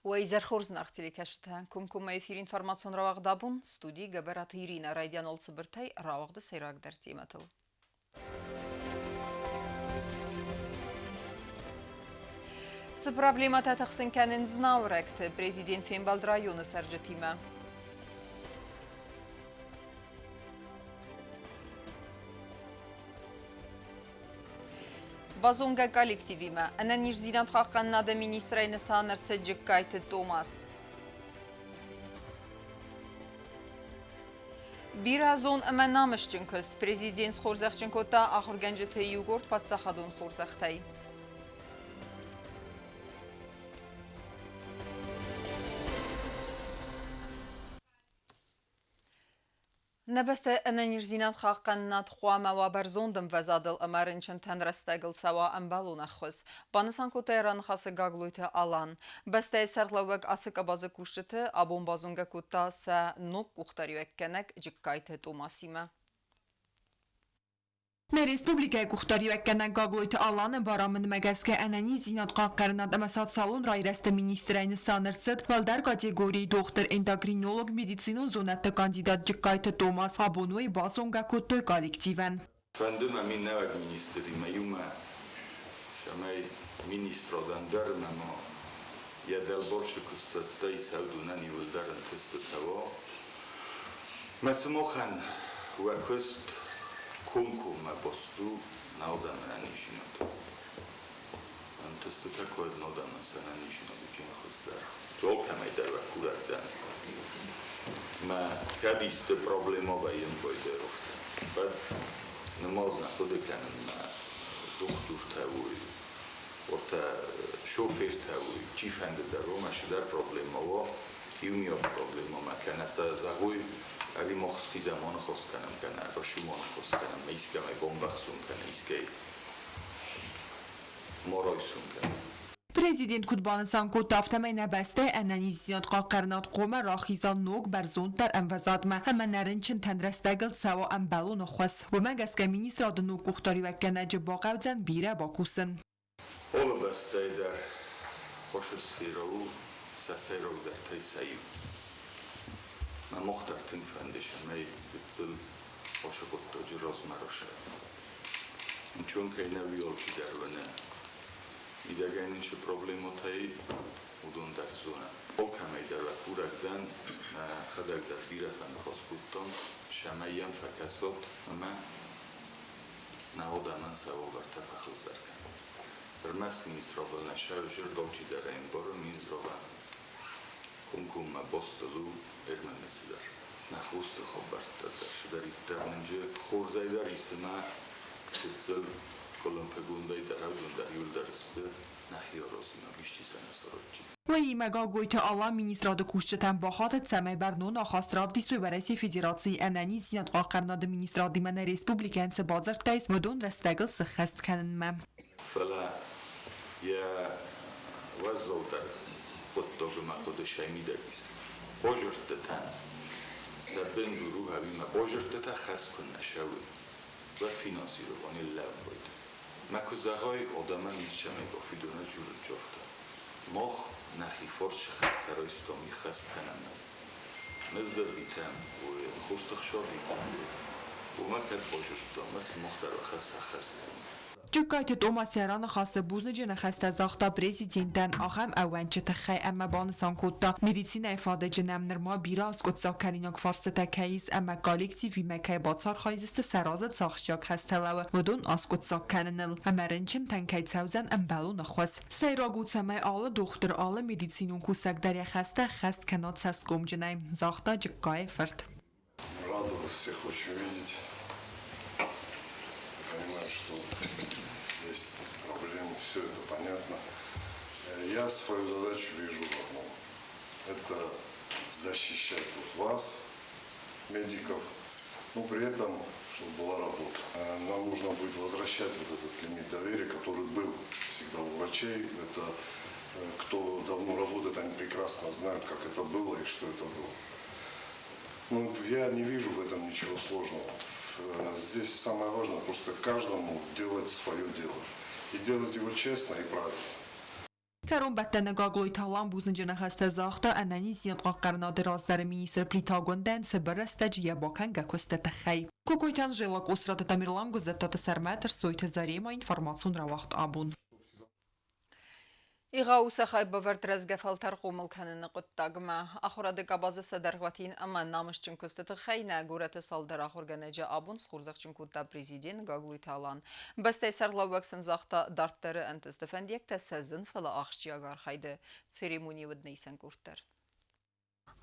Уӕ изӕр хорз, зынаргъ телекӕсджытӕ! Комкоммӕ эфир информацион рауагъд абон студийы Гӕбӕраты Иринӕ райдианыл цыбыртӕй рауагъды сӕйрагдӕр темӕтыл. Цы проблемӕтӕ тыхсын кӕнынц знауырӕгты, президент фембӕлд районы цӕрджытимӕ. Базонгӕ коллективимӕ ӕнӕниздзинад хъахъхъӕнынады министрӕй нысан ӕрцыд Джыккайты Томас. Бирӕазон ӕмӕ намысджын куыст президент схорзӕхджын кодта ахуыргӕнджыты иугонд паддзахадон хорзӕхтӕй. Нӕ бӕстӕйы ӕнӕниздзинад хъахъхъӕнынад хъуамӕ уа бӕрзонд ӕмвӕзадыл ӕмӕ рынчынтӕн рӕстӕгыл цӕуа ӕмбӕлон ӕххуыс, банысан кодта йӕ раныхасы Гаглойты Алан. Бӕстӕйы сӕргълӕууӕг ацы къабазы кусджыты абон базонгӕ кодта сӕ ног къухдариуӕггӕнӕг Джыккайты Томасимӕ. Нӕ республикӕйы къухдариуӕггӕнӕг Гаглойты Аланы барамындмӕ гӕсгӕ ӕнӕниздзинад хъахъхъӕнынад ӕмӕ социалон райрӕзты министрӕй нысан ӕрцыд уӕлдӕр категорийы дохтыр-эндокринолог, медицинон зонӕдты кандидат Джыккайты Томас. Абон уый базонгӕ кодтой коллективӕн. Фӕнды мӕ минӕвӕг министримӕ иумӕ, цӕмӕй министрадӕн дӕр ӕмӕ ма йӕ дӕлбар цы куыстуӕттӕ ис, уыдонӕн иууылдӕр ӕнтыстытӕ уа. Мӕ сымахӕн уӕ куыст комкоммӕ баст у нӕудӕмы ӕнӕниздзинадыл. Ӕнтыстытӕ куыд нӕудӕмӕн сӕ ӕнӕниздзинады джын хуыздӕр. Алкӕмӕй дӕр уӕ курӕг дӕн. Мӕ кӕд исты проблемӕ вӕййын койдӕрохтӕ, уӕд нымадз нӕ хъуыды кӕнын мӕ дохтуртӕ уой, ортӕ шофертӕ уой, чифӕнды дӕр уомӕ цыдӕр проблемӕ уа, иумиаг проблемӕмӕ кӕнӕ сӕ зӕгъуй, ӕви мах хъизӕманы хос кӕнӕм кӕнӕ рӕсугъд хос кӕнӕм, искӕмӕй бамбӕхсун кӕнӕ искӕй ма райсун кӕнӕ. Президент куыд банысан кодта, афтӕмӕй нӕ бӕстӕйы ӕнӕниздзинад хъахъхъӕнынад хъуамӕ рахиза ног, бӕрзонддӕр ӕмвӕзадмӕ ӕмӕ нӕ рынчынтӕн рӕстӕгыл цӕуа ӕмбӕлон ӕххуыс. Уымӕ гӕсгӕ министрады ног къухдариуӕггӕнӕджы бахъӕудзӕн бирӕ бакусын. Алы бӕстӕйы дӕр хосы сферӕ у сӕ сӕйрагдӕртӕй сӕ иу. Мӕ мах дӕр тынг фӕнды, цӕмӕй гыццыл хосы хъуыддаджы размӕ расайа. Нчон кӕй нӕ уый алчидӕр уыны. Мидӕгӕй нын цы проблемӕтӕ и, уыдон дӕр зонӕм. Алкӕмӕй дӕр уӕ курӕг дӕн, мӕхӕдӕг дӕр бирӕ фӕныхас кодтон, цӕмӕй йӕм фӕкӕсат ӕмӕ нӕ адӕмӕн сӕ уавӕртӕ фӕхуыздӕр кӕнын. Ӕрмӕст Минздравыл нӕ сӕвзӕрд алчидӕр ӕмбары, Минздравӕн комкоммӕ бастыл у ӕрмӕст цыдӕр. Нӕ хосты хабӕрттӕ дӕр цыдӕриддӕр нынджы хорзӕй дӕр исы мӕ гыццыл къуылымпыгондӕй дӕр уыдон дӕр иуылдӕр сты нӕхи аразинаг, исчи сӕ нӕ саразджи. Уыимӕ Гаглойты Алан министрады кусджытӕм бахатыд, цӕмӕй бӕрнон ахаст равдисой Уӕрӕсейы Федерацийы ӕнӕниздзинад хъахъхъӕнынады министрадимӕ нӕ республикӕйӕн цы бадзырдтӕ ис, уыдон рӕстӕгыл сыххӕст кӕнынмӕ. Фӕлӕ йӕ уӕззаудӕр хъуыддаг ӕмӕ хъуыды сӕ мидӕг ис. Базырдтытӕн сӕ бындур у ӕви ма базырдтытӕ хӕс куыннӕ сӕуы, уӕд финансировани лӕвӕрд. Мӕ куы зӕгъай, адӕмӕн ницӕмӕй бафидуны дзурын загъта. Мах нӕхи фарс хӕстӕ райстам иххӕст кӕнӕм. Ныздӕрвитӕм, уой хостыхсадитӕм, уымӕ кӕд базыдтам, уӕд сымах дӕр уӕ хӕс ӕххӕст кӕнут. Джыккайты Томас йӕ раныхасы бузныджы ныхӕстӕ загъта президентӕн ахӕм ӕууӕнчы тыххӕй ӕмӕ банысан кодта, медицинӕйы фадыджы нӕм нырма бирӕ аскъуыддзаг кӕнинаг фарстытӕ кӕй ис ӕмӕ коллективимӕ кӕй бацархайдзысты сӕ разы цы ахсджиаг хӕстӕ лӕууы, уыдон аскъуыддзаг кӕныныл ӕмӕ рынчынтӕн кӕй цӕудзӕн ӕмбӕлон ӕххуыс. Сӕйраг у, цӕмӕй алы дохтыр, алы медицинон кусӕг дӕр йӕ хӕстӕ ӕххӕст кӕна цӕсгомджынӕй, загъта Джыккайы фырт. Рада вас всех очень видеть. Понимаю, что есть проблемы, все это понятно. Я свою задачу вижу в одном. Это защищать вот вас, медиков, но при этом, чтобы была работа. Нам нужно будет возвращать вот этот лимит доверия, который был всегда у врачей. Это кто давно работает, они прекрасно знают, как это было и что это было. Ну, я не вижу в этом ничего сложного. Здесь самое важное просто каждому делать свое дело. И делать его честно и правильно. Кӕронбӕттӕны Гаглойты Алан бузныджы ныхӕстӕ загъта ӕнӕниздзинад хъахъхъӕнынады раздӕры министр Плиты Агуындӕн цыбыр рӕстӕджы йӕ бакӕнгӕ куысты тыххӕй. Кокойты Анжела, Къосыраты Тамерлан, Гуызӕттаты Сӕрмӕт, Ӕрсойты Зарема, информацион рауагъд абон. Егъау сӕ хайбавӕрд рӕзгӕ фӕлтӕр хъомыл кӕныны хъуыддагмӕ. Ахуырады къабазы сӕ дӕргъвӕтин ӕмӕ намысджын куысты тыххӕй нӕ горӕты цалдӕр ахуыргӕнӕджы абон схорзӕхджын кодта президент Гаглойты Алан. Бӕстӕйы сӕргълӕууӕг сын загъта, дарддӕры ӕнтысты фӕндиӕгтӕ сӕ зын, фӕлӕ ахсджиаг архайды церемони уыд нӕ къорддӕр.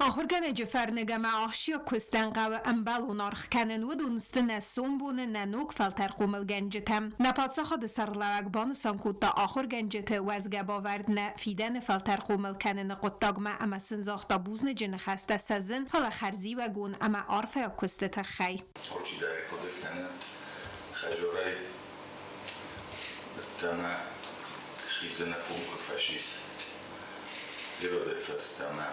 Ахуыргӕнӕджы фӕрныг ӕмӕ ахсджиаг куыстӕн хъӕуы ӕмбӕлон аргъ кӕнын. Уыдон сты нӕ сомбоны, нӕ ног фӕлтӕр хъомылгӕнджытӕ. Нӕ паддзахады сӕргълӕууӕг банысан кодта ахуыргӕнджыты уӕзгӕ бавӕрд нӕ фидӕны фӕлтӕр хъомыл кӕныны хъуыддагмӕ ӕмӕ сын загъта бузныджы ныхӕстӕ сӕ зын, фӕлӕ хӕрзиуӕгон ӕмӕ арфӕйаг куысты тыххӕй. Алчидӕр хъуыды кӕны хӕдзарӕй ӕддӕмӕ хизыны ком куы фӕцис, Иродӕй фӕстӕмӕ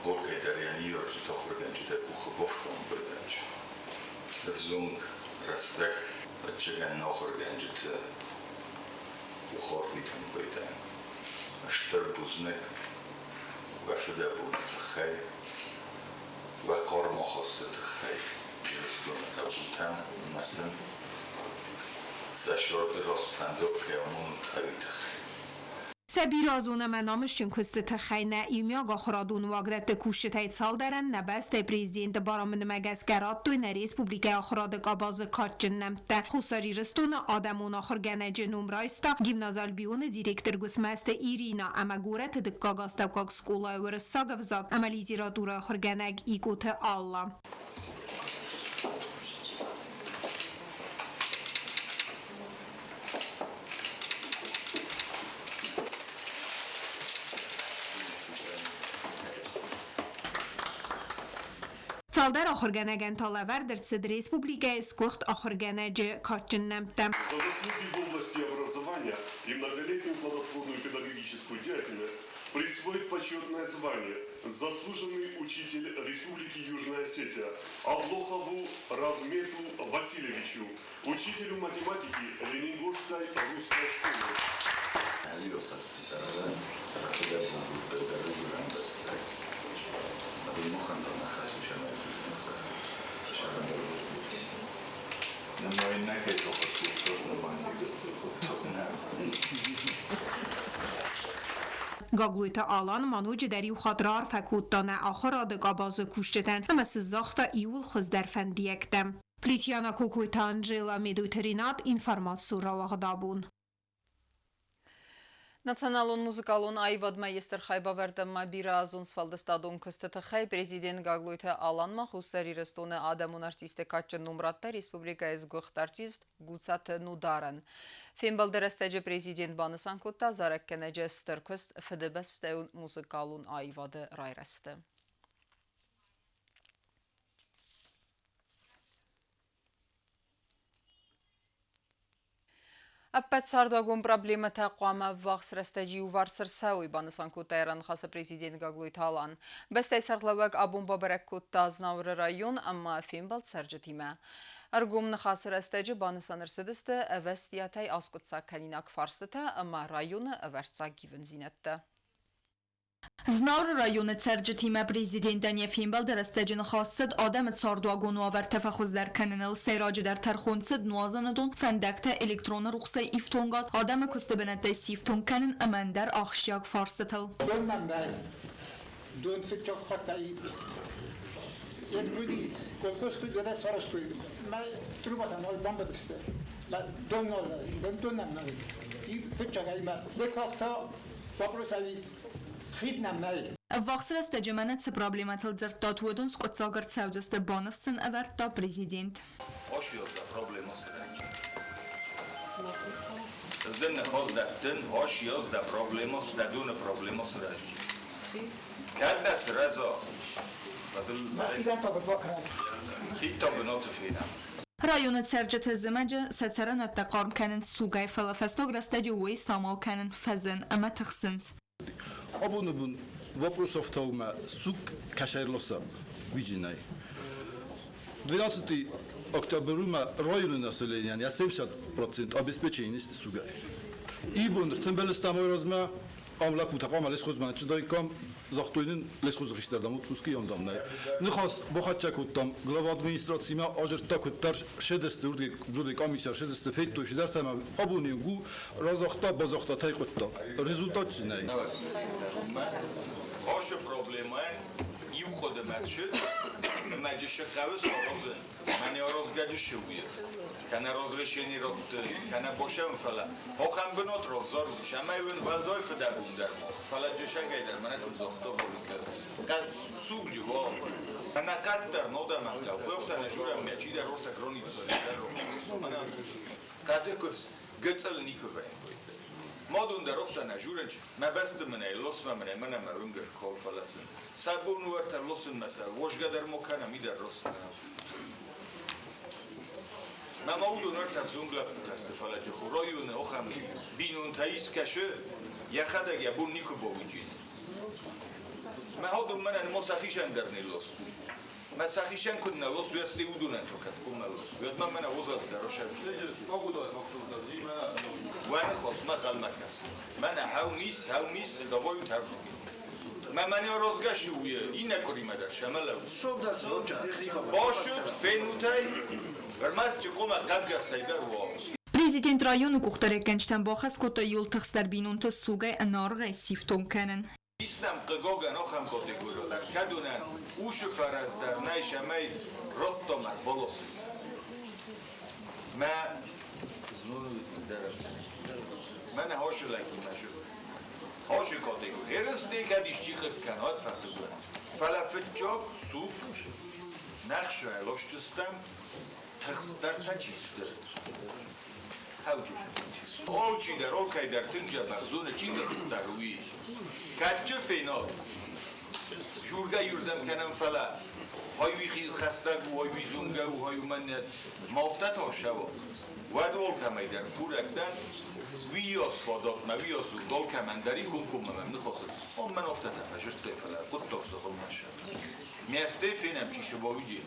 Горькӕй дӕр йӕ ныййарджыты ахуыргӕнджытӕ къухы бафтауын байдайынц. Ӕвзонг рӕстӕг ӕвӕццӕгӕн ахуыргӕнджыты къухы арвитын байдайын. Стыр бузныг уӕ фыдӕбоны тыххӕй, уӕ хъарм ахасты тыххӕй Ирыстоны хъӕбултӕн ӕмӕ сын сӕ сӕрды раст фӕндаг кӕй амонут, уый тыххӕй. Сӕ бирӕазон ӕмӕ намысджын куысты тыххӕй нӕ иумиаг ахуырадон уагдӕтты кусджытӕй цалдӕрӕн нӕ бӕстӕйы президенты барамындмӕ гӕсгӕ радтой нӕ республикӕйы ахуырады къабазы кадджын нӕмттӕ. Хуссар Ирыстоны адӕмон ахуыргӕнӕджы ном райста гимназ Альбион-ы директор Гуыцмӕзты Ирина ӕмӕ горӕты дыккаг астӕуккаг скъолайы уырыссаг ӕвзаг ӕмӕ литературӕйы ахуыргӕнӕг Икъоты Алла. Цалдӕр ахуыргӕнӕгӕн та лӕвӕрд ӕрцыд республикӕйы сгуыхт ахуыргӕнӕджы кадджын нӕмттӕ. За заслуги в области образования и многолетнюю плодотворную педагогическую деятельность присвоить почетное звание «Заслуженный учитель Республики Южная Осетия» Авлохову Размету Васильевичу, учителю математики Ленингорской русской школы. Гаглойты Алан ма ноджыдӕр иу хатт раарфӕ кодта нӕ ахуырады къабазы кусджытӕн ӕмӕ сын загъта иууыл хуыздӕр фӕндиӕгтӕ. Плитьяна Кокойты Анжела, Медойты Ренат, информацион рауагъд абон. Националон музыкалон аивадмӕ йе стыр хайбавӕрд ӕмӕ бирӕазон сфӕлдыстадон куысты тыххӕй президент Гаглойты Аланмӕ Хуссар Ирыстоны адӕмон артисты кадджын ном радта республикӕйы сгуыхт артист Гуцаты Нударӕн. Фембӕлды рӕстӕджы президент банысан кодта зарӕггӕнӕджы стыр куыст фыдыбӕстӕйон музыкалон аивады райрӕзты. Ӕппӕт цардуагон проблемӕтӕ хъуамӕ ӕввахс рӕстӕджы иуварс ӕрцӕуой, банысан кодта Ӕрӕнхасы президент Гаглойты Алан. Бӕстӕйы сӕргълӕууӕг абон бабӕрӕг кодта Знауыры район ӕмӕ фембӕлд цӕрджытимӕ. Ӕргом ныхасы рӕстӕджы банысан ӕрцыдысты ӕвӕстиатӕй аскъуыддзаг кӕнинаг фарстытӕ ӕмӕ районы ӕвӕрццаг ивындзинӕдтӕ. Знауыры районы цӕрджытимӕ президентӕн йӕ фембӕлды рӕстӕджы ныхас цыд адӕмы цардуагон уавӕртӕ фӕхуыздӕр кӕныныл, сӕйраджыдӕр тӕрхон цыд нуазыны дон, фӕндӕгтӕ электроны рухсӕй ифтонгад, адӕмы куысты бынӕттӕй сифтонг кӕнын ӕмӕ ӕндӕр ахсджиаг фарстытыл. Дон нӕм нӕй. Дон фыццаг хатт ӕргуыдис. Колхозты дӕр сарӕзтой. Мӕ трубатӕ нал бамбӕдысты. Дон нал, дон нӕм нӕй. Фыццаг ӕй мӕ лекалта вопрос ӕви хид нӕм нӕй. Ӕввахс рӕстӕджы мӕнӕ цы проблемӕтыл дзырдтат, уыдон скъуыддзаг ӕрцӕудзысты, баныфс сын ӕвӕрдта президент. Районы цӕрджыты зымӕджы сӕ цӕрӕнуӕттӕ хъарм кӕнынц сугӕй, фӕлӕ фӕстаг рӕстӕджы уый самал кӕнын фӕзын ӕмӕ тыхсынц. Абоны бон вопрос ӕфтаумӕ суг кӕсӕй рласӕм, уиджинӕй. 12 октябрьмӕ районы население 70% обеспечение сугӕй. Ибон ӕртӕмбӕлыстӕм размӕ, ам лӕппутӕ хъуамӕ лесхозмӕ ныццыдаиккам, загътой нын, лесхозы хистӕр дам отпускы дам нӕй. Ныхас бахӕццӕ кодтам глава администрациимӕ, азырдта куыддӕр ссыдысты, уырдыгӕй къамисар ссыдысты, федтой чидӕртӕ ӕмӕ абон иу гу разагъта, базагъта тай хъуыддаг. Результат чи нӕй. Ашы проблемӕ иу хъуыдымӕ ссыд, ӕмӕ джысы хъӕуы саразын. Мӕнӕ аразгӕджы сыуйы, кӕнӕ разрешени радты, кӕнӕ босӕн, фӕлӕ ахӕм бынат равзарут, ӕмӕ уын уӕлдай фыдӕбон дӕр ма, фӕлӕ джысӕгӕй дӕр мӕнӕ куыд загъта Борикӕ, кӕд сугджы уа, кӕнӕ къаддӕр нодӕмӕн хъӕуы, афтӕ нӕ журӕм, мӕ чидӕр ортӕ границӕйы дӕр мӕнӕ хъӕды куыдз гыццыл никуы вӕййы. Мадон дӕр афтӕ нӕ журынч, мӕ бӕсты мын ӕй лосмӕ мын ӕй мӕнӕ мӕ уынгӕг кал фӕлӕ сын. Сӕ бон у ӕртӕ лосынмӕ сӕ возгӕ дӕр мо кӕнӕм, идӕр рос. Мӕ ма уыдон ӕртӕ взонг лӕппутӕ сты, фӕлӕ джиху районы ахӕм бинонтӕ искӕсы, йӕхӕдӕг йӕ бон никуы бауиджин. Мӕ хадон мӕнӕн мо сӕхицӕн дӕр не лост. Мӕ сӕхицӕн куыд нӕ лост, уӕд уыдонӕн то кӕд куы нӕ лост. Уӕд ма мӕнӕ возат дӕр Уӕны хосмӕ хъӕлмӕ кӕсы. Мӕнӕ хау мис, давой тӕрдуги. Мӕ мӕнӕ розгӕсы уйы, иннӕ къуыримӕ дӕр сӕмӕлӕу. Башут, фенутӕй, ӕрмӕст чыкъомӕ хъӕдгӕсӕй дӕр уа. Президент районы къухдариуӕггӕнджытӕн бахӕс кодта иууыл тыхстдӕр бинонты сугӕй ӕнӕаргъӕй сифтонг кӕнын. Ис нӕм хъыгагӕн ахӕм категори дӕр, кӕдонӕн усы фӕрӕз дӕр нӕй, цӕмӕй радтам ӕрбаласын. Мӕ мӕнӕ хашы лӕгимӕ хашы категори. Ерысты кӕд исчи хъыг кӕнат фӕхъыг. Фӕлӕ фыццаг суг нӕхсӕй ласджыстӕм тыхстдӕртӕ чи сты. Алчидӕр, алкӕйдӕр тынг дзӕбӕх зоны, чи тыхстдӕр, уый. Кадджы фенад. Жургӕ юрдӕм кӕнӕм, фӕлӕ хай хӕстӕг у, хай зонгӕ у, хай уымӕн ма афтӕ тасӕуа. Уӕд алкӕмӕй дӕр курӕг дӕн, уыйас фадатмӕ, уыйас зонд алкӕмӕн дӕр и комкоммӕ мӕм ныхасы. Ам мӕн афтӕ нӕ фӕзырдтой, фӕлӕ хъуыддаг зӕгъынмӕ сӕ. Мӕстӕй фенӕм, чи сыбауиджи.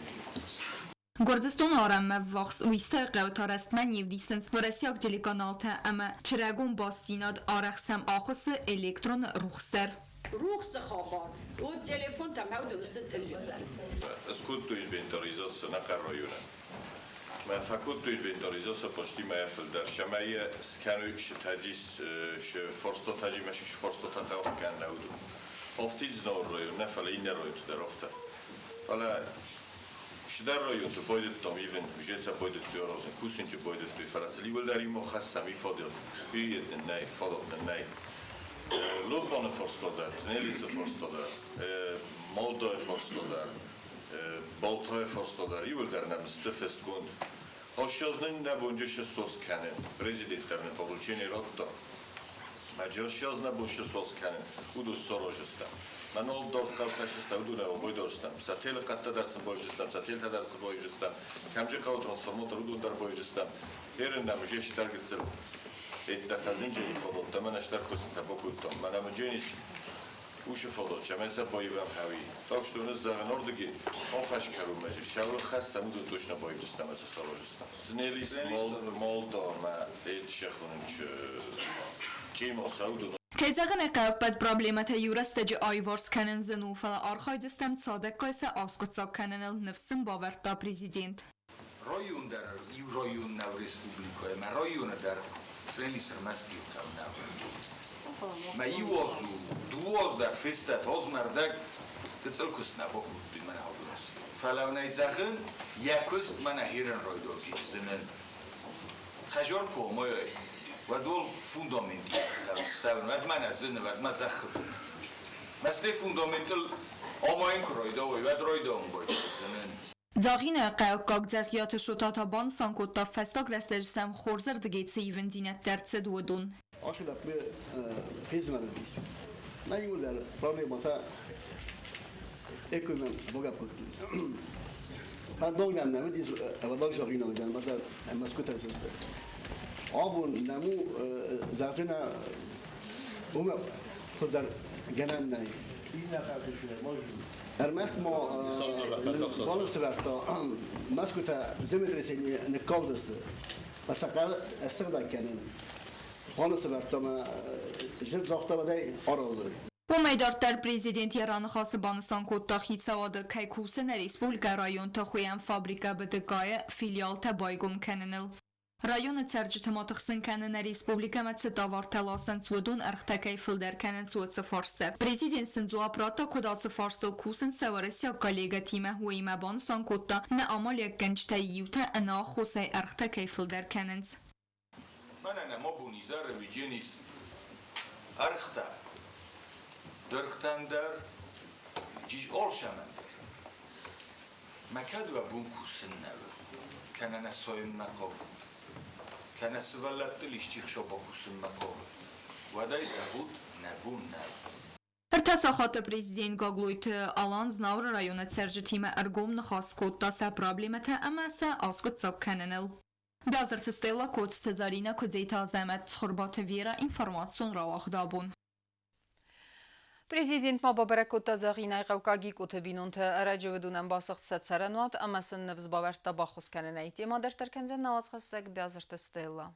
Гуырдзыстоны арӕнмӕ ввахс Уистӕйы хъӕуы та рӕстмӕ не вдисынц уӕрӕсейаг телеканалтӕ ӕмӕ чырӕгон бастдзинад, арӕх сӕм ахуыссы электроны рухс дӕр. Рухсы хабар, уыд телефонтӕм хӕудын тынг. Скодтой инвентаризаци нӕхъӕн районӕн. Мӕ фӕкодтой инвентаризаци почти мӕйӕ фылдӕр. Цӕмӕй скӕной шытаджис, форстотаджи мӕ форстотӕ хъӕуы кӕнын уыдон. Афтид Знауыр район нӕ, фӕлӕ иннӕ районты дӕр афтӕ. Фӕлӕ чидӕр районты байдыдтам ивын, жеца байдыдтой аразын, кусынчы байдыдтой, фӕлӕ сыл иуылдӕр иумӕ хӕссӕм и фадат. Уый нын нӕй, фадат нын нӕй. Лобаны фарста дӕр, Цънелисы фарста дӕр, Малдайы фарста дӕр, Балтайы фарста дӕр иуылдӕр нӕм сты фестгонд. Ащаз нын нӕ бонджы сос кӕны, президент дӕр нын поручение радта. Мӕ ащаз нӕ бон сос кӕнын, уыдон саразыстӕм. Мӕ нал дард хъӕутӕ сыстӕм, уыдон байдарстӕм. Сӕ телы хъӕдтӕ дӕр сын байзыстӕм, сӕ телтӕ дӕр сын байзыстӕм. Кӕмджы хъӕуы трансформатор, уыдон дӕр байзыстӕм. Ерын нӕм уже стӕр гыццыл. Эдда фӕзынджыни фадаттӕ, мӕнӕ стӕр куыстытӕ бакодтам. Мӕнӕ мыдженис ушы фадат, цӕмӕй сӕ баивӕм хӕуи. Так что ныз зӕгъын ордыги, афӕскӕрун мӕ шӕуыл хӕссӕм, уыдон точно баивдзыстӕм ӕмӕ сӕ саразыстӕм. Цънелис, Малда мӕ эд шехонынч Чъимо сӕудон. Кӕй зӕгъын ӕй хъӕуы, ӕппӕт проблемӕтӕ иу рӕстӕджы аиуварс кӕнын зын у, фӕлӕ архайдзыстӕм цадӕггай сӕ аскъуыддзаг кӕныныл, ныфс сын бавӕрдта президент. Район дӕр иу район нӕу республикӕйы, мӕ районы дӕр Цънелис ӕрмӕст иу хъӕу нӕу. Мӕ иу аз у, дыууӕ аз дӕр фестӕд, азмӕ ӕрдӕг гыццыл куыст нӕ бакодтой мӕнӕ абон. Фӕлӕ нӕй зӕгъын, йӕ куыст мӕнӕ херын райдоджи зынын. Хӕзор куы амайай, уӕд ол фундамент цӕуын, уӕд мӕнӕ зыны, уӕд мӕ зӕххы бын. Мӕсте фундаментыл амайын куы райдауой, уӕд райдауын байдайдзынӕн. Дзагъины хъӕуккаг Дзӕгъиаты Шота та банысан кодта, фӕстаг рӕстӕджы сӕм хорзӕрдыгӕй цы ивындзинӕдтӕ ӕрцыд, уыдон. Ашы лӕппу фезмӕлыдис. Мӕ иуылдӕр проблемӕтӕ экономи богапкодтой. Догнам нӕ уыдис, ӕвӕллаг зӕгъинаг дӕн, Мӕскуытӕ сысты. Абон нӕм у зӕгъджына уымӕ хуыздӕр гӕнӕн нӕй. Ӕрмӕст ма балыстывӕрдта Мӕскуытӕ землетрясение ныккалдысты. Фӕстӕ ссыгъдӕг кӕнын. Хъуамӕ сӕвӕрдта зӕрдзагъта аразы. Уымӕй дарддӕр президент йӕ раныхасы банысан кодта, хицауады кӕй кусы нӕ республикӕйы районты хуыйӕн фабрикӕ БДК-йы филиалтӕ байгом кӕныныл. Районы цӕрджыты ма тыхсын кӕны, нӕ республикӕмӕ цы товартӕ ласынц, уыдон ӕргътӕ кӕй фылдӕр кӕнынц, уыцы фарсты. Президент сын дзуапп радта, куыд ацы фарстыл кусынц сӕ уӕрӕсейаг коллегӕтимӕ, уыимӕ банысан кодта, нӕ амалиуӕггӕнджытӕй иутӕ ӕнӕаххосӕй ӕргътӕ кӕй фылдӕр кӕнынц. Мӕнӕ нӕ бон изӕры уидженис ӕргътӕ дыргътӕн дӕр, алцӕмӕн дӕр. Мӕ кӕд уӕ бон кусын нӕ у, кӕнӕ нӕ сойынмӕ хъавут, кӕнӕ сывӕллӕттыл исчи хсӕв бакусынмӕ хъавы, уӕд ӕй зӕгъут, нӕ бон нӕу. 3 сахаты президент Гаглойты Алан Знауыры районы цӕрджытимӕ ӕргом ныхас кодта сӕ проблемӕтӕ ӕмӕ сӕ аскъуыддзаг кӕныныл. Бязырты Стелла, Коцты Зарина, Куыдзеты Азӕмӕт, Цхуырбаты Вера, информацион рауагъд «Абон». Президент ма бабӕрӕг кодта Дзагъинайы хъӕуккаг Икъоты бинонты. Ӕрӕджы уыдонӕн басыгъд сӕ цӕрӕнуат ӕмӕ сын ныфс бавӕрдта баххуыс кӕнынӕй. Темӕ дарддӕр кӕндзӕн нӕ уацхӕссӕг Бязырты Стелла.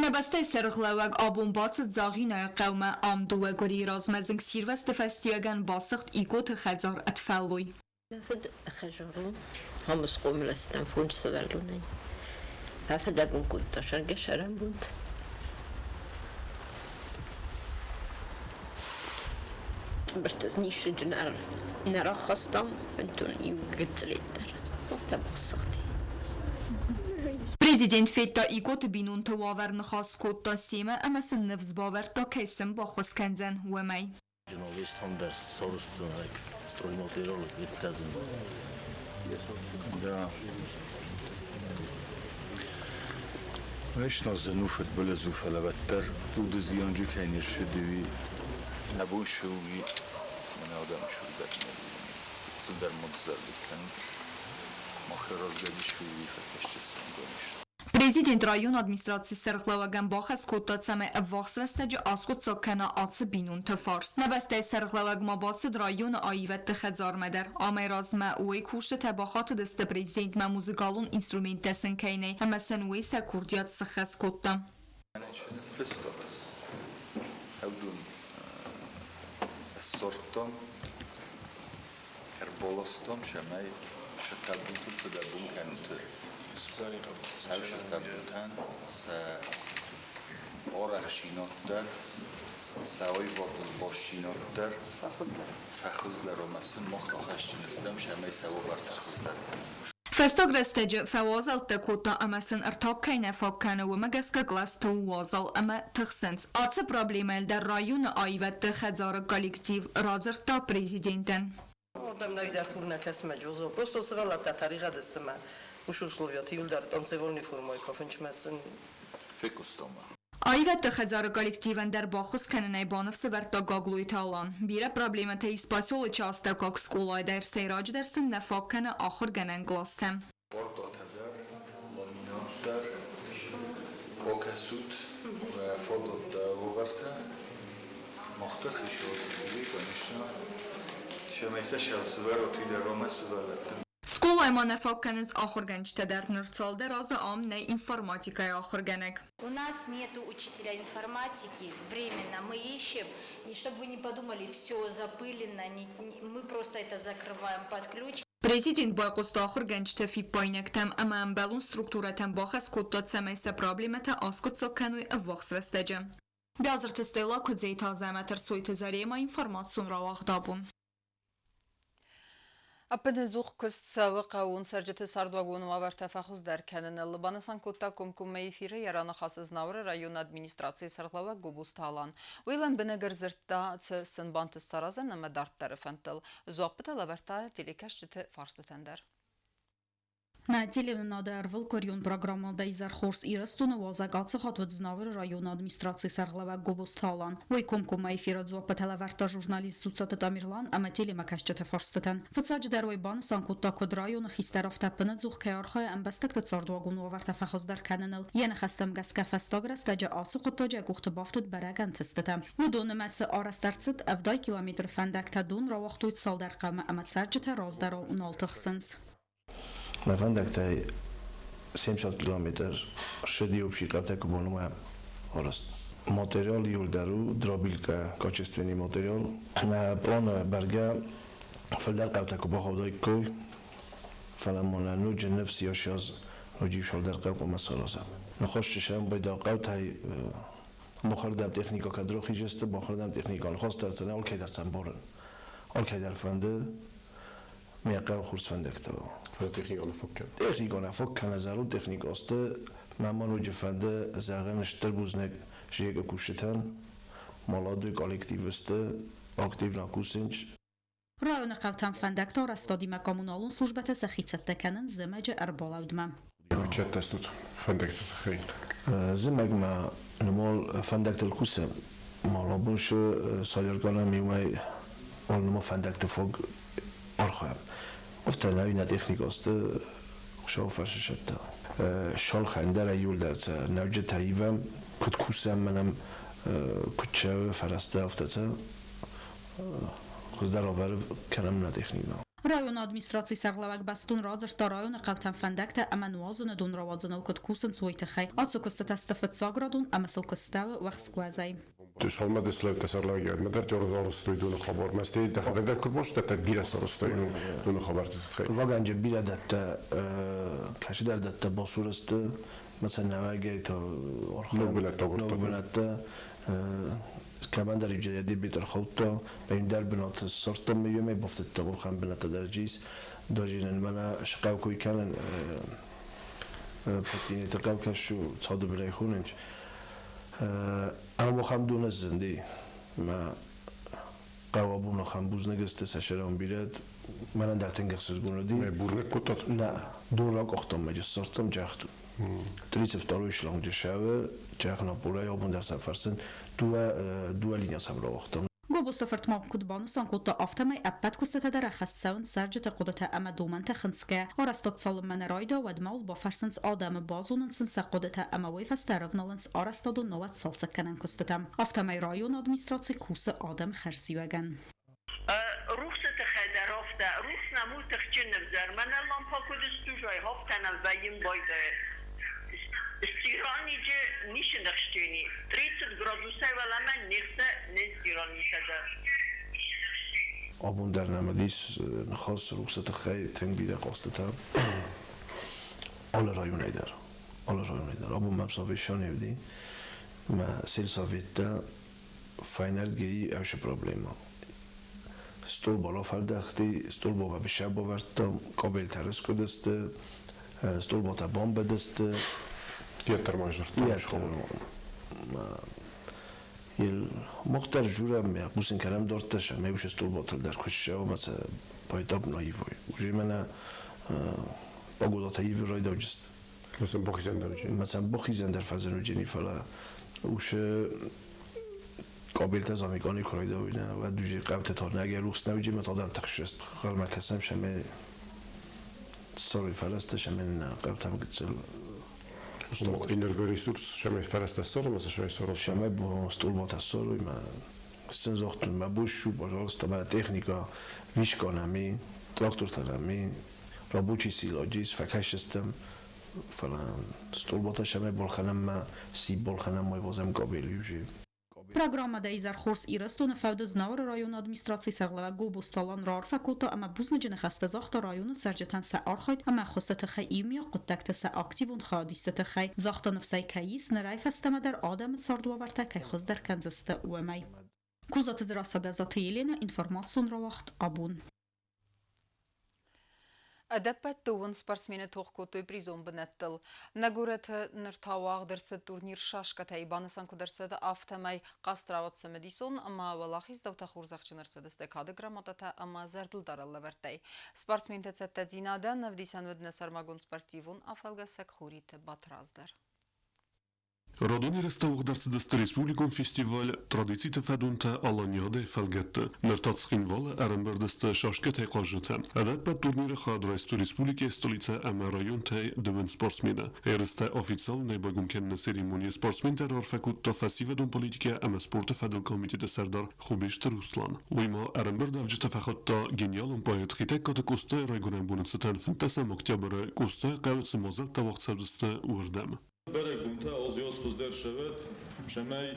Нӕ бӕстӕйы сӕргълӕууӕг абон бацыд Дзагъинайы хъӕумӕ. Ам 2 къуырийы размӕ зынгсирвӕзты фӕстиуӕгӕн басыгъд Икъоты хӕдзар ӕд фӕллой. Мӕ фыд хӕзӕрон, ам схъомыл стӕм 5 сывӕллонӕй. Афӕдӕгон кодта сӕргӕ-сӕрӕнбонты. Цъыбыртӕ ниссыджы нӕ рахастам, бынтон иу гыццылӕй дӕр. Афтӕ басыгъди. Президент федта Икъоты бинонты уавӕр, ныхас кодта семӕ ӕмӕ сын ныфс бавӕрдта, кӕй сын баххуыс кӕндзӕн, уымӕй. Да. Конечно, зын у фыдбылыз у, фӕлӕ уӕддӕр уды зианджы кӕй не ссыди, уый нӕ бон цы у, уый мӕнӕ адӕм сыгъдӕг нӕ цыдӕр модзӕрдыг кӕнут. Мах разгӕдис, уый фӕкӕсджыстӕм, конечно. Президент районы администрацийы сӕргълӕууӕгӕн бахӕс кодта, цӕмӕй ӕввахс рӕстӕджы аскъуыддзаг кӕна ацы бинонты фарст. Нӕ бӕстӕйы сӕргълӕууӕг ма бацыд районы аивӕдты хӕдзармӕ дӕр. Амӕй размӕ уый кусджытӕ бахатыдысты президентмӕ, музыкалон инструменттӕ сын кӕй нӕй, ӕмӕ сын уый сӕ курдиат сыххӕст кодта. Ӕвдун ссардтам, ӕрбаластам, цӕмӕй сӕ фыдӕбон кӕнут. Сӕ сӕ арӕхсинад дӕр, сӕ аивадыл бастдзинад дӕр фӕхуыздӕр ӕмӕ сын мах ахӕсджын стӕм, цӕмӕй сӕ уавӕртӕ хуыздӕр кӕной. Фӕстаг рӕстӕджы фӕуазӕлттӕ кодта ӕмӕ сын ӕртаг кӕй нӕ фаг кӕны, уымӕ гӕсгӕ кълӕсты уазал ӕмӕ тыхсынц. Ацы проблемӕйыл дӕр районы аивӕдты хӕдзары коллектив радзырдта президентӕн. Ардӕм нӕдӕр хур нӕ кӕсы мӕ джозо. Просто сывӕллӕттӕ тӕригъӕд сты мӕ уыцы условияты иуылдӕр танцевольный формӕйы кафынчмӕ сын. Фехъуыстам. Аивӕдты хӕдзары коллективӕн дӕр баххуыс кӕнынӕй баныфс ӕвӕрдта Гаглойты Алан. Бирӕ проблемӕтӕ ис поселочы астӕуккаг скъолайы дӕр, сӕйраджыдӕр сын нӕ фаг кӕны ахуыргӕнӕн къластӕ. Портатӕ дӕр, ламинат дӕр, бакӕсут уӕ фадӕттӕ, уавӕртӕ. Мах дӕр хицауады, конечно, цӕмӕй сӕ сӕвӕрот, уый дӕр ӕмӕ сывӕллӕттӕн. Скъолайы ма нӕ фаг кӕнынц ахуыргӕнджытӕ дӕр. Ныр цалдӕр азы ам нӕй информатикӕйы ахуыргӕнӕг. У нас нету учителя информатики временно, мы ищем, и чтобы вы не подумали, все запылено, не, не, мы просто это закрываем под ключ. Президент байхъуыста ахуыргӕнджыты фиппаинӕгтӕм ӕмӕ ӕмбӕлон структурӕтӕм бахӕс кодта, цӕмӕй сӕ проблемӕтӕ аскъуыддзаг кӕной ӕввахс рӕстӕджы. Бязырты Стелла, Куыдзеты Азӕмӕт, Ӕрсойты Зарема, информацион рауагъд «Абон». Ӕппынӕдзух куыст цӕуы хъӕууон цӕрджыты цардуагон уавӕртӕ фӕхуыздӕр кӕныныл, банысан кодта комкоммӕ эфиры йӕ раныхасы Знауыры районы администрацийы сӕргълӕууӕг Гобозты Алан. Уый лӕмбынӕг ӕрдзырдта, цы сын бантыст саразын ӕмӕ дарддӕры фӕндтыл. Дзуаппытӕ лӕвӕрдта телекӕсджыты фарстытӕн дӕр. Нӕ телеуынынады ӕрвылкъуырион программӕ «Изӕр хорз Ирыстоны» уазӕг ацы хатт уыд Знауыры районы администрацийы сӕргълӕууӕг Гобозты Алан. Уый комкоммӕ эфиры дзуаппытӕ лӕвӕрдта журналист Дзуццаты Тамерлан ӕмӕ телемӕкӕсджыты фарстытӕн. Фыццаджыдӕр уый банысан кодта, куыд районы хистӕр, афтӕ ӕппынӕдзух кӕй архайы ӕмбӕстӕгты цардуагон уавӕртӕ фӕхуыздӕр кӕныныл. Йӕ ныхӕстӕм гӕсгӕ фӕстаг рӕстӕджы ацы хъуыддаджы къухты бафтыд бӕрӕг ӕнтыстытӕ. Уыдон нымӕцы арӕзт ӕрцыд 70 километры фӕндӕгтӕ, дон рауагътой цалдӕр хъӕумӕ ӕмӕ цӕрджытӕ раздӕрау нал тыхсынц. Нӕ фӕндӕгтӕй 70 километр ссыди общий къӕвдӕ куы бонмӕ. арӕзт. Материал иуылдӕр у дробилкӕ, качественный материал. Нӕ планы бӕргӕ фылдӕр хъӕутӕ куы бахаудаиккой, фӕлӕ ма нӕ ноджы ныфс ис аз ноджы иу цалдӕр хъӕу хъуамӕ саразӕм. Ныхасджысӕм байдагъ хъӕутӕй махӕрдӕм техникӕ кӕд рахизысты, махӕрдӕм техникӕ ныхас дӕр сӕ алкӕй дӕр сӕ ӕмбарын. Алкӕй дӕр фӕнды мӕ хъӕуы хорз фӕндӕгтӕ. Фӕлӕ техникӕ нӕ фаг кӕны. Техникӕ нӕ фаг кӕны, зӕронд техникӕ сты. Мӕ ма ноджы фӕнды зӕгъын стыр бузныг ЖЭК-ы кусджытӕн. Молодой коллектив сты, активно кусынц. Районы хъӕутӕм фӕндӕгты арӕзтадимӕ коммуналон службӕтӕ сӕхи цӕттӕ кӕнынц зымӕджы ӕрбалӕудмӕ. Цӕттӕ стут фӕндӕгты тыххӕй? Зымӕгмӕ нымал фӕндӕгтыл кусӕм. Мал абон соляркӕнӕм иумӕ нымал фӕндӕгты фаг архайӕм. Афтӕ нӕ нӕ техникӕ сты Хуыцауы фӕрцы сӕттӕ. Шалхӕн дӕр иуылдӕр сӕ нӕуджытӕ ивӕм, куыд кусӕм мӕнӕм куыд цӕуы фӕрӕзтӕ, афтӕ сӕ хуыздӕр ӕвӕры кӕнӕм нӕ техникӕ. Районы администрацийы сӕргълӕууӕг бӕстон радзырдта районы хъӕутӕм фӕндӕгтӕ ӕмӕ нуазыны дон рауадзыныл куыд кусынц, уый тыххӕй. Ацы куыстытӕ сты фыццаградон ӕмӕ сыл куыстӕуы уӕхскуӕзӕй. Салма дэслэвтэ сарлагиад мадar жорстой дуны хабар мастей дахадар куыд бостата бирӕ саростой дуны хабарты тыххӕй. Ваганджы бирӕ дӕттӕ кӕцыдӕр дӕттӕ басурысты, مثلا навагай то ног бынӕттӕ ног бынӕттӕ кӕмӕндӕр дебит ӕрхаудта, бӕндӕр бынаты ссардта мӕ бафтыдта уӕхӕн бынӕттӕ дӕр джис. Даже мӕнӕ схъӕу кой кӕнын патинеты хъӕу кӕсу цады бынӕй хонынч. Ӕмӕ хам дон зынди. Мӕ хъӕу абон хам бузныг сты сӕ сӕрӕн бирӕт. Мӕнӕн дӕр тынг ӕхсызгон уыди. Мӕ бурныг кодтат? Нӕ, дон ракъахтам мӕ ссардтам джахту. 32 шланг дешеве, Чехнапурӕй абон дӕр сӕ фӕрсын дыууӕ линия сӕм рауагътам. Гобозты фырт ма куыд банысан кодта, афтӕмӕй ӕппӕт куыстытӕ дӕр ӕххӕст цӕуынц цӕрджыты хъуыдытӕ ӕмӕ домӕнтӕ хынцгӕ. Арӕзтад цалынмӕ нӕ райда, уӕдмӕ уыл бафӕрсынц адӕмы, базонынц сын сӕ хъуыдытӕ ӕмӕ уый фӕстӕ ӕрӕвналынц арӕзтадон науӕд цалцӕггӕнӕн куыстытӕм. Афтӕмӕй районы администраци кусы адӕмы хӕрзиуӕгӕн. Рухсы тыххӕй дӕр афтӕ. Рухс нӕм у тыхджын ӕвзӕр. Мӕнӕ лампа куыд стужай, афтӕ нӕм вӕййын байдайы. Стираниджы ницы ныхстени. 30 градусӕй уӕлӕмӕ не хсӕ не стиранитӕ дӕр. Абон дӕр нӕм уыдис ныхас рухсы тыххӕй тынг бирӕ хъӕстытӕ. Алы районӕй дӕр. Алы районӕй дӕр. Абон мӕм совещание уыди. Мӕ сельсоветтӕ фӕйнӕрдгӕй ӕвсы проблема. Столба рафӕлдӕхти, столба бабыса бавӕрдта, кабелтӕ раскъуыдысты, столбатӕ бамбыдысты. Йеддӕр Мах дӕр журӕм, хъусын кӕнӕм дарддӕр, цӕмӕй уыцы столбатыл дӕр куы ссӕуа ӕмӕ сӕ поэтапно ивой. Уже мӕнӕ погодатӕ ивы райдауджысты. مثلا бахизӕн дӕр уыджени. مثلا бахизӕн дӕр фӕзын уыджени, фӕлӕ уыцы кабелтӕ замикъони куы райдауй, уӕд уже хъӕутӕ та нӕ рухс нӕ уыджи, мӕ адӕм тыхсыст. Хъӕрмӕ кӕсӕм, сӕмӕ сорри фӕрӕзтӕ, сӕмӕ нӕ хъӕутӕм гыццыл Энергоресурс сӕмӕ фӕрӕзтӕ ссарой, ма сӕмӕ ссарой. Сӕмӕ столбатӕ ссарой, ма сын загътон, мӕ бушу, пожалуйста, мӕ техника вишка нӕм и, трактортӕ нӕм и, рабочий сила джис, фӕкӕсдзыстӕм, фӕлӕ столбатӕ сӕмӕ балхӕнӕм мӕ сип балхӕнӕм, мӕ возӕм кабель уже. Программӕ Изӕр хорз Ирыстоны фӕуды Знауыры районы администрацийы сӕргълӕууӕг Гобозты Алан раарфӕ кодта ӕмӕ бузныджы ныхӕстӕ загъта районы цӕрджытӕн сӕ архайд ӕмӕ ӕххуысы тыххӕй иумиаг хъуыддӕгты сӕ активон хайадисты тыххӕй. Загъта ныфсӕй кӕй ис, нырӕй фӕстӕмӕ дӕр адӕмы цардуавӕртӕ кӕй хуыздӕр кӕндзысты, уымӕй. Козаты Дзерассӕ, Гӕззаты Еленӕ, информацион рауагъд «Абон». Ӕдӕппӕт дыууын спортсмены тох кодтой призон бынӕттыл. Нӕ горӕты ныр та уагъд ӕрцыд турнир шашкӕтӕй. Банысан куыд ӕрцыд, афтӕмӕй хъазт рауад цымыдисон ӕмӕ уӕлахиздзаутӕ хорзӕхджын ӕрцыдысты кады грамотатӕ ӕмӕ зӕрдылдарӕн лӕвӕрттӕй. Спортсменты цӕттӕдзинадӕн ӕвдисӕн уыд нӕ сӕрмагонд спортивон афӕлгӕсӕг Хуриты Батрадз дӕр. Радон ерыстӕ уагъд ӕрцыдысты республикон фестиваль «Традициты фӕдонтӕ Аланиадӕ» фӕлгӕтты. Ныр та Цхинвалы ӕрӕмбырд сты шашкӕтӕй хъазджытӕ. Ӕдӕппӕт турниры хайад райстой республикӕйы столицӕ ӕмӕ районтӕй дыууын спортсмены. Ерыстӕ официалонӕй байгом кӕныны церемонийы спортсментӕ раарфӕ кодта фӕсивӕдон политикӕ ӕмӕ спорты фӕдыл комитеты сӕрдар Хубежты Руслан. Уый ма ӕрӕмбырдуӕвджыты фӕхуыдта гениалон поэт Хетӕгкаты Къостайы райгуырӕн боны цытӕн 15 октябры Къостайы хъӕуы цы мадзӕлттӕ уагъд цӕудзысты, уырдӕм. Бӕрӕгбонтӕ алцы хуыздӕр сӕвӕд, цӕмӕй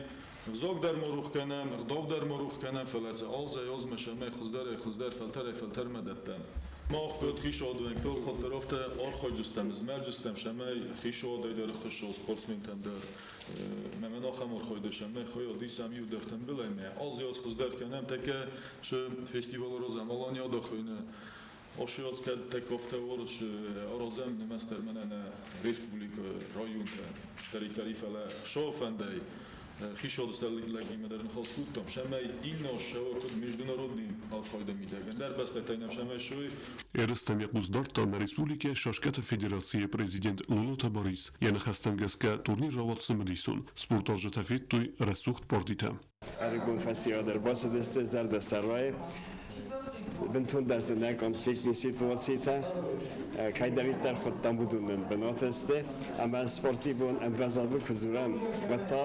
ӕвзаг дӕр ма рох кӕнӕм, ӕгъдау дӕр ма рох кӕнӕм, фӕлӕ сӕ алцӕй азмӕ цӕмӕй хуыздӕрӕй хуыздӕр, фӕлтӕрӕй фӕлтӕрмӕ дӕттӕм. Мах куыд хицауады уӕнгтӕ алхатт дӕр афтӕ архайдзыстӕм, змӕлдзыстӕм, цӕмӕй хицауадӕй дӕр ӕххуысса спортсментӕн дӕр. Мӕнӕн ахӕм архайды цӕмӕй хайад исӕм иу дӕр тымбыл ӕмӕ алцы аз хуыздӕр кӕнӕм, тӕккӕ цы фестивалы аразӕм Аланиада хуыйны. Ацы аз кӕд тӕккӕ афтӕ аразӕм нымӕцдӕр мӕнӕ нӕ республикӕ, районтӕ, территори, фӕлӕ Хуыцауы фӕндӕй хицауады сӕргълӕуӕгимӕ дӕр ныхас кодтам, цӕмӕй иннӕ аз сӕ куыд международный архайды мидӕг ӕндӕр бӕстӕтӕй нӕм цӕмӕй суой. Ерыстӕм йӕ хъус дардта нӕ республикӕйы шашкӕты федерацийы президент Лолоты Борис. Йӕ ныхӕстӕм гӕсгӕ турнир рауад цымыдисон. Спортуарзджытӕ федтой рӕсугъд партитӕ. Ӕрыгон фӕсивӕд ӕрбацыдысты зӕрдӕсӕрӕй. Бынтондӕр дзы нӕ конфликтный ситуацитӕ. Кӕйдӕриддӕр хуыдтам, уыдонӕн бынат сты. Ӕмӕ спортивон ӕмвӕзадыл куы дзурӕм, уӕд та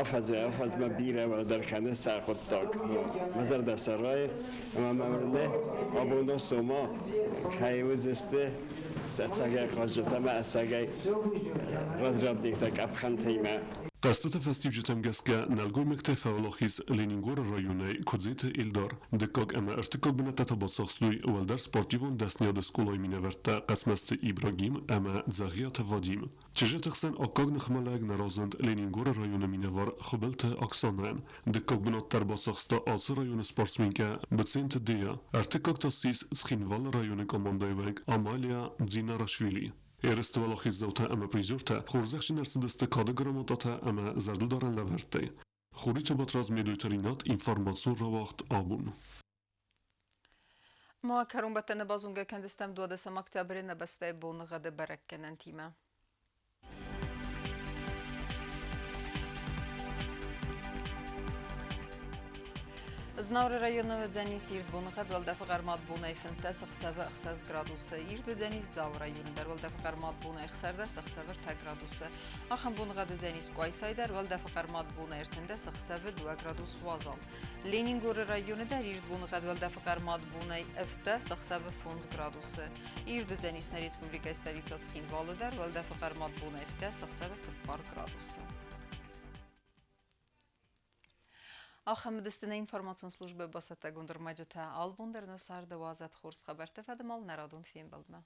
афӕдзӕй-афӕдзмӕ бирӕ уӕлдӕр кӕны сӕ хъуыддаг. Мӕ зӕрдӕ сӕ райы, ӕмӕ мӕ уырны, абон сомӕ кӕй уыдзысты ӕцӕгӕй хъазджытӕ ӕмӕ ӕцӕгӕй разрядниктӕ къӕпхӕнтимӕ. Хъӕзтыты фӕстиуджытӕм гӕсгӕ нӕлгоймӕгтӕй фӕуӕлахиз Ленингоры районӕй Куыдзеты Эльдар. Дыккаг ӕмӕ ӕртыккаг бынӕттӕ та бацахстой уӕлдӕр спортивон дӕсныйады скъолайы минӕвӕрттӕ Хъӕцмӕзты Ибрагим ӕмӕ Дзӕгъиаты Вадим. Чызджыты хсӕн аккаг ныхмӕлӕг нӕ разынд Ленингоры районы минӕвар Хуыбылты Оксанӕн. Дыккаг бынат дӕр бацахста ацы районы спортсменкӕ Быценты Дея. Ӕртыккаг та ссис Цхинвалы районы командӕйы уӕнг Амалия Дзинарашвили. Ерысты уӕлахиздзаутӕ ӕмӕ призертӕ хорзӕхджын ӕрцыдысты кады грамотатӕ ӕмӕ зӕрдылдарӕн лӕвӕрттӕй. Хуриты Батрадз Медойты Ринат информацион рауагъд абон. Ма кӕронбӕттӕны базонгӕ кӕндзыстӕм 12 октябры нӕ бӕстӕйы боныгъӕды бӕрӕггӕнӕнтимӕ. Знауыры районы уыдзӕнис ирд боныгъӕд, уӕлдӕфы хъӕрмад бонӕй 15 ӕхсӕвы 6 градусы. Ирд уыдзӕнис Дзауы районы дӕр, уӕлдӕфы хъӕрмад бонӕй 16 ӕхсӕвы 3 градусы. Ахӕм боныгъӕд уыдзӕнис Къуайсайы дӕр, уӕлдӕфы хъӕрмад бонӕй 13 ӕхсӕвы 2 градус уазал. Ленингоры районы дӕр ирд боныгъӕд, уӕлдӕфы хъӕрмад бонӕй 7 ӕхсӕвы 5 градусы. Ирд уыдзӕнис нӕ республикӕйы столицӕ Цхинвалы дӕр, уӕлдӕфы хъӕрмад бонӕй 7 ӕхсӕвы 4 градусы. Ахӕм уыдысты нӕ информацион службӕ бацӕттӕгонд ӕрмӕджытӕ. Албон дӕр нӕ царды уадзӕд хорз хабӕртты фӕдыл нӕ радон фембӕлдмӕ.